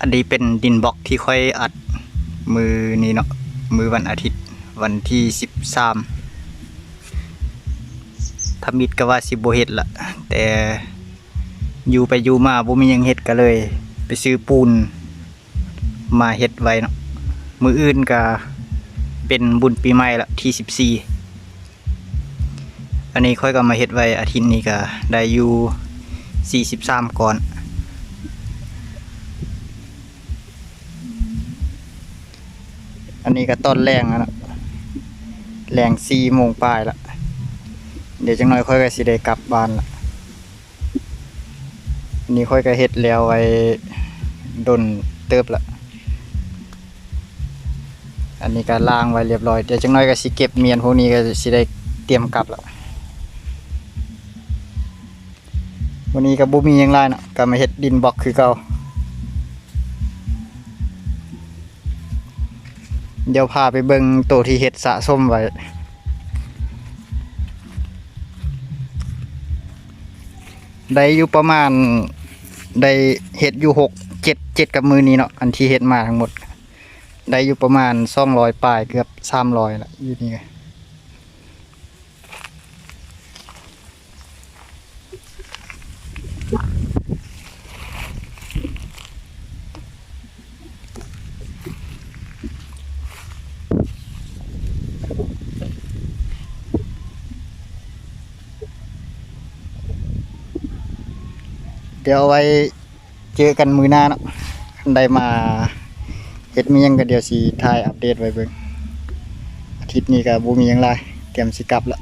ອັນນີ້ເປັນດິນບລັອກທີ່ຂ້ອຍອັດມື້ນີ້ເນາະ, ມື້ວັນອາທິດ ວັນທີສິບສາມ. ທຳອິດກໍວ່າຊິບໍ່ເຮັດລະ, ແຕ່ຢູ່ໄປຢູ່ມາບໍ່ມີຫຍັງເຮັດ ກໍເລີຍໄປຊື້ປູນ ມາເຮັດໄວ້ເນາະ. ມື້ອື່ນກະເປັນບຸນປີໃໝ່ລະ ທີສິບສີ່. ອັນນີ້ຂ້ອຍກໍມາເຮັດໄວ້ອາທິດນີ້ ກະໄດ້ຢູ່ສີ່ສິບສາມກ້ອນ. ອັນນີ້ກໍຕອນແລງແລ້ວເນາະ, ແລງສີ່ໂມງປາຍລະ. ດຽວຈັກໜ້ອຍຂ້ອຍກໍຊິໄດ້ກັບບ້ານລະ. ອັນນີ້ຂ້ອຍກໍເຮັດແລ້ວໄວ້ດົນເຕີບລະ. ອັນນີ້ກໍລ້າງໄວ້ລຽບຮ້ອຍ, ດຽວຈັກໜ້ອຍກໍຊິເກັບມ້ຽນພວກນີ້ ກໍຊິໄດ້ຕຽມກັບລະ. ມື້ນີ້ກໍບໍ່ມີຫຍັງຫຼາຍເນາະ, ກໍມາເຮັດດິນບລັອກຄືເກົ່າ. ດຽວພາໄປເບິ່ງໂຕທີ່ເຮັດສະສົມໄວ້. ໄດ້ຢູ່ປະມານ ໄດ້ເຮັດຢູ່ຫົກ ເຈັດ ເຈັດກັບມື້ນີ້ເນາະ, ອັນທີ່ເຮັດມາທັງໝົດ ໄດ້ຢູ່ປະມານສອງຮ້ອຍປາຍ ເກືອບສາມຮ້ອຍລະ ຢູ່ນີ້. ດຽວເອົາໄວ້ເຈີກັນມື້ໜ້າເນາະ, ໄດ້ມາເຮັດມີຫຍັງກໍດຽວຊິຖ່າຍອັບເດດໄວ້ເບິ່ງ. ອາທິດນີ້ກໍບໍ່ມີຫຍັງຫຼາຍ, ກຽມຊິກັບລະ.